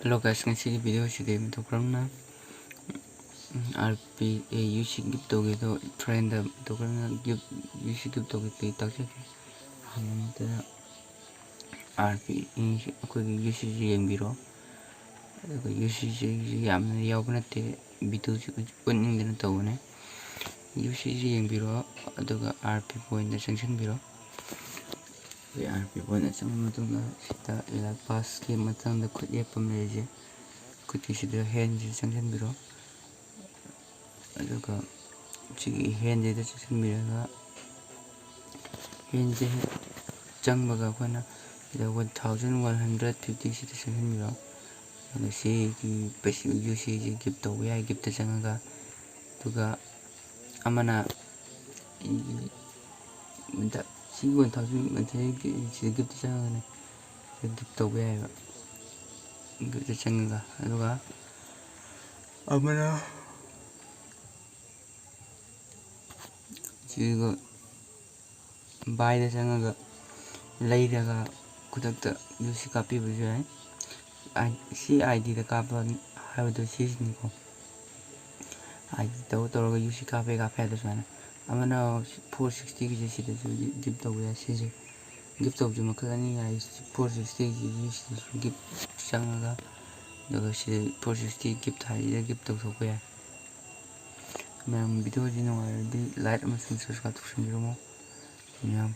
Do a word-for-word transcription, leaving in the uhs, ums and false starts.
Hello guys, ꯉꯁꯤꯒꯤ video ꯁꯤꯗꯤ ꯃꯇꯧ ꯀꯔꯝꯅ RP, UC gift ꯇꯧꯒꯦꯗꯣ friend ꯗ ꯃꯇꯧ ꯀꯔꯝꯅ gift, UC gift ꯇꯧꯒꯦ ꯇꯥꯛꯆꯒꯦ꯫ ꯑꯍꯥꯟꯕ ꯃꯛꯇꯗ RP ꯑꯩꯈꯣꯏꯒꯤ UC ꯁꯤ ꯌꯦꯡꯕꯤꯔꯣ꯫ ꯑꯗꯨꯒ UC ꯁꯤ ꯌꯥꯝꯅ ꯌꯥꯎꯕ ꯅꯠꯇꯦ, video ꯁꯤ ꯎꯠꯅꯤꯡꯗꯅ ꯇꯧꯕꯅꯦ꯫ UC ꯁꯤ ꯌꯦꯡꯕꯤꯔꯣ, ꯑꯗꯨꯒ RP point ꯗ ꯆꯪꯁꯤꯟꯕꯤꯔꯣ꯫ ꯑꯩꯈꯣꯏ RP point ꯗ ꯆꯪꯕ ꯃꯇꯨꯡꯗ ꯁꯤꯗ Elite Pass ꯀꯤ ꯃꯊꯪꯗ ꯈꯨꯠ ꯌꯦꯛꯄ ꯑꯃ ꯂꯩꯔꯤꯁꯦ, ꯈꯨꯠꯀꯤꯁꯤꯗ hand ꯁꯤ ꯆꯪꯁꯤꯟꯕꯤꯔꯣ꯫ ꯑꯗꯨꯒ ꯁꯤꯒꯤ hand ꯁꯤꯗ ꯆꯪꯁꯤꯟꯕꯤꯔꯒ hand ꯁꯦ ꯍꯦꯛ ꯆꯪꯕꯒ ꯑꯩꯈꯣꯏꯅ ꯁꯤꯗ one thousand one hundred fifty ꯁꯤꯗ ꯆꯪꯁꯤꯟꯕꯤꯔꯣ꯫ ꯑꯗꯨꯒ ꯁꯤꯒꯤ ꯄꯩꯁꯥ, UC ꯁꯤ gift ꯇꯧꯕ ꯌꯥꯏ, gift ꯇ ꯆꯪꯉꯒ꯫ ꯑꯗꯨꯒ ꯑꯃꯅ ꯁꯤꯒꯤ one thousand ꯁꯤꯗ gift ꯇ ꯆꯪꯉꯒꯅꯦ, ꯁꯤꯗ gift ꯇꯧꯕ ꯌꯥꯏꯑꯕ, gift ꯇ ꯆꯪꯉꯒ꯫ ꯑꯗꯨꯒ ꯑꯃꯅ ꯁꯤꯒ buy ꯗ ꯆꯪꯉꯒ ꯂꯩꯔꯒ ꯈꯨꯗꯛꯇ UC ꯀꯥꯞꯄꯤꯕꯁꯨ ꯌꯥꯏ꯫ ꯑꯥꯏ-, ꯁꯤ ID ꯗ ꯀꯥꯞꯄ ꯍꯥꯏꯕꯗꯣ ꯁꯤꯁꯤꯅꯤꯀꯣ꯫ ID ꯇꯧ ꯇꯧꯔꯒ UC ꯀꯥꯞꯄꯦ ꯀꯥꯞꯄꯦ ꯍꯥꯏꯗꯣ ꯁꯨꯃꯥꯏꯅ꯫ ꯑꯃꯅ four sixty ꯒꯤꯁꯦ ꯁꯤꯗꯁꯨ gift ꯇꯧꯕ ꯌꯥꯏ꯫ ꯁꯤꯁꯦ gift ꯇꯧꯕꯁꯦ ꯃꯈꯜ ꯑꯅꯤ ꯌꯥꯏ꯫ Four sixty ꯒꯤ UC ꯗꯁꯨ gift ꯆꯪꯉꯒ, ꯑꯗꯨꯒ ꯁꯤꯗ four sixty gift ꯍꯥꯏꯁꯤꯗ gift ꯇꯧꯊꯣꯛꯄ ꯌꯥꯏ꯫ ꯃꯌꯥꯝ video ꯁꯤ ꯅꯨꯡꯉꯥꯏꯔꯗꯤ like ꯑꯃꯁꯨꯡ subscribe ꯇꯧꯁꯟꯕꯤꯔꯝꯃꯣ꯫ ꯃꯌꯥꯝ